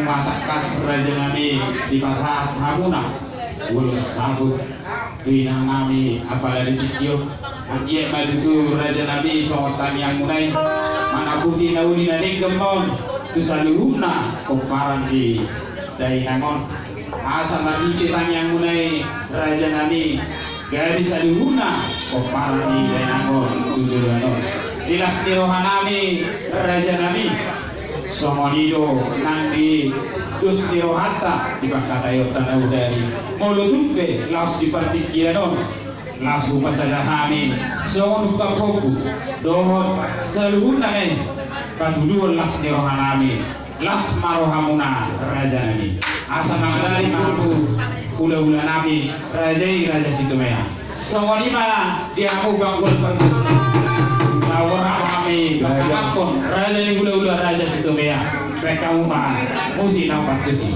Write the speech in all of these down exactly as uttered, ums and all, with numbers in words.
Matangkas raja nami, dipasahat hamuna ulos saput tu inang nami, apala di tingki on. Anggiat ma tutu raja nami songon tangiangmuna i, manaputi na uli na denggan ma on tu saluhutna pomparan di dainang on. Asa marhite tangiangmuna i raja nami, gabe saluhutna pomparan di dainang on tu joloan on. Di las ni roha nami raja nami, songon i do nang di dos ni rohanta di pangkataionta na hudari. Molo tung pe laos di partingkian on, laos hupasada hami songon ungkap hombu dohot saluhutna na i patuduhon las ni roha nami. Las ma rohamuna raja nami. Asa mangalari ma hamu hulahula nami, raja i Raja Sitomea. Songon i ma di hamu panggual pargonsi. Laho rap hami pasangaphon raja ni hulahula Raja Sitomea. Baen hamu ma musik na opat tusi.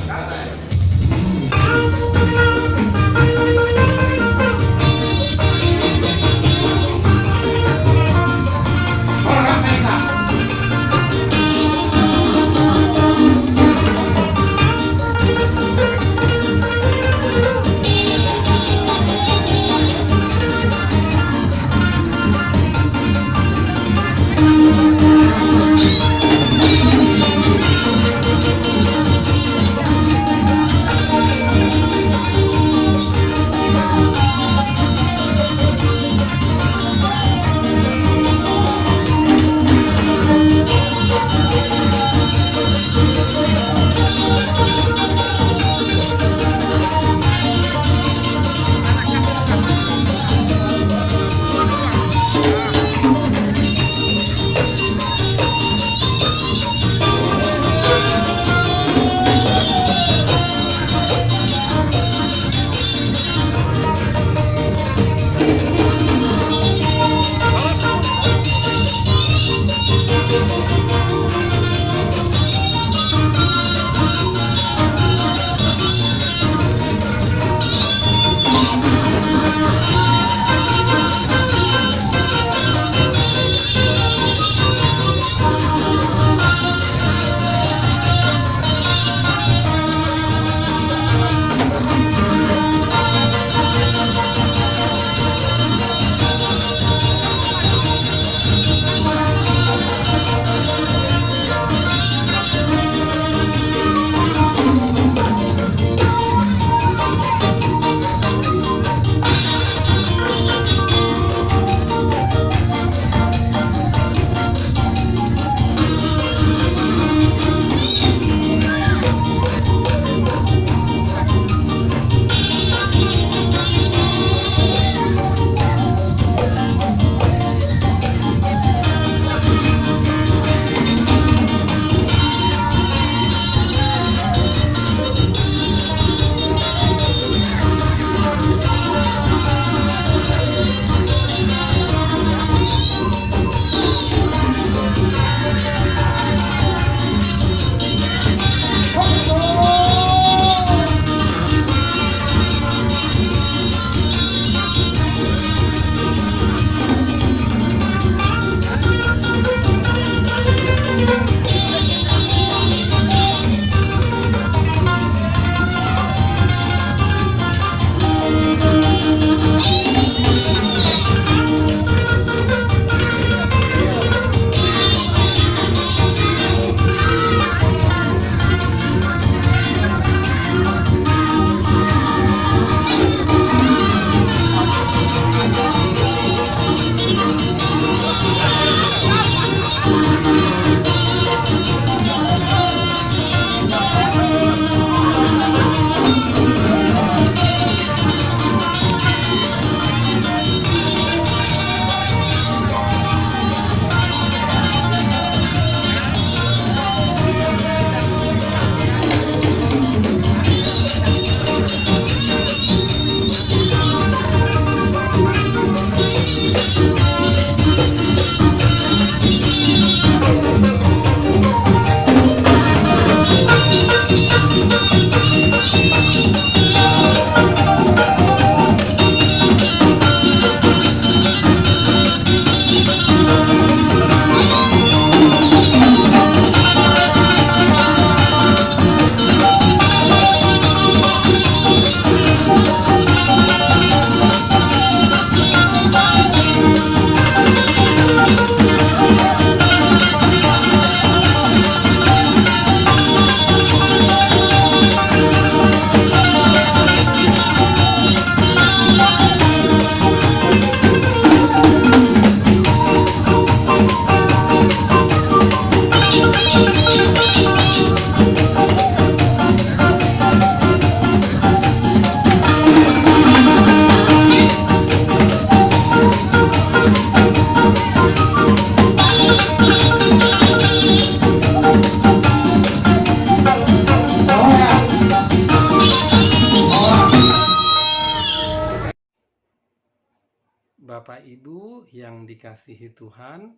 Bapak Ibu yang dikasihi Tuhan,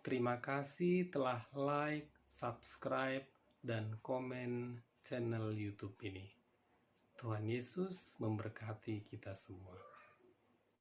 terima kasih telah like, subscribe, dan komen channel YouTube ini. Tuhan Yesus memberkati kita semua.